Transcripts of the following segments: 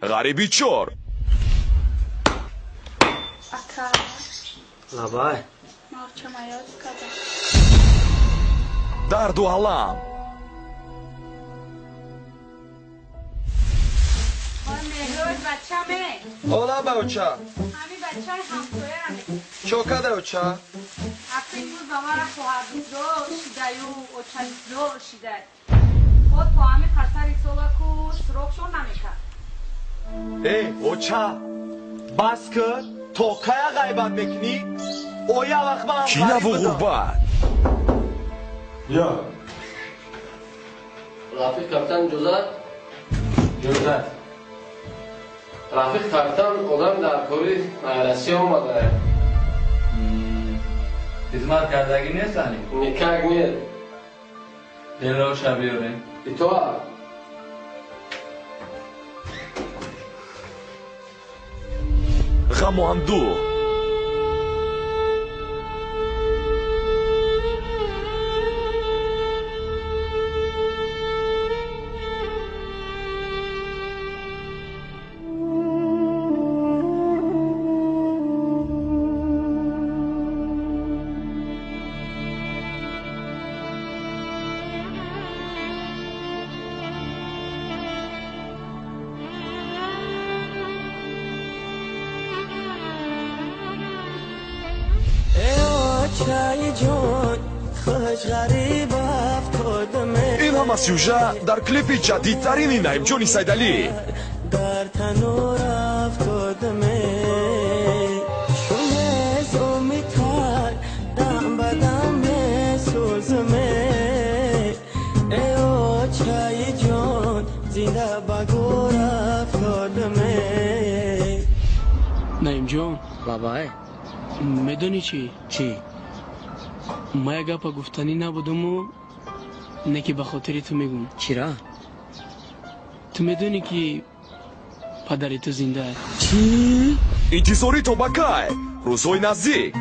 Ғариби чор. Ака. Лабай. Мавчама ёд кардам. Дарду алам. Ола ба оча. Ҳами бачаи ҳамсояам. Чо када оча? Ака имрӯз ба мара хоҳарбизор шидаю очабизор шидай. Од то ҳами қасари солаку суроғшон намекард. Эй, оча, бас кӣ, то кая ғайбат мекунӣ? Оя вақт ман Кинаву ғурбат. Ё. Рафиқ капитан иҷозат? Иҷозат. Рафиқ капитан одам дар кори Россия омада. Хизмат кардагӣ нест али? Никак нет. Делоша биёрем. Итоат. Ғаму андӯҳ. Ин ҳама сюжа дар клипи ҷадидтарини Наимҷони Сайдалӣ. Дар танур афтодаме, шумезумитар дам ба дам месӯзаме. Э очаи ҷон, зинда ба гур афтодаме. Наимҷон. Лабай. Медонӣ чӣ? Чӣ? Ма як гапа гуфтанӣ набудаму, не ки ба хотири ту мегӯм. Чира? Ту медонӣ, ки падари ту зинда? Чӣ? Интизорӣ то ба кай? Рӯзҳои наздик.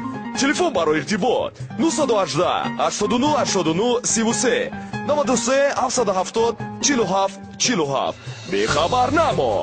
Телефон барои иртибот 918 89 89 33 93 770 47 47. Бехабар намо.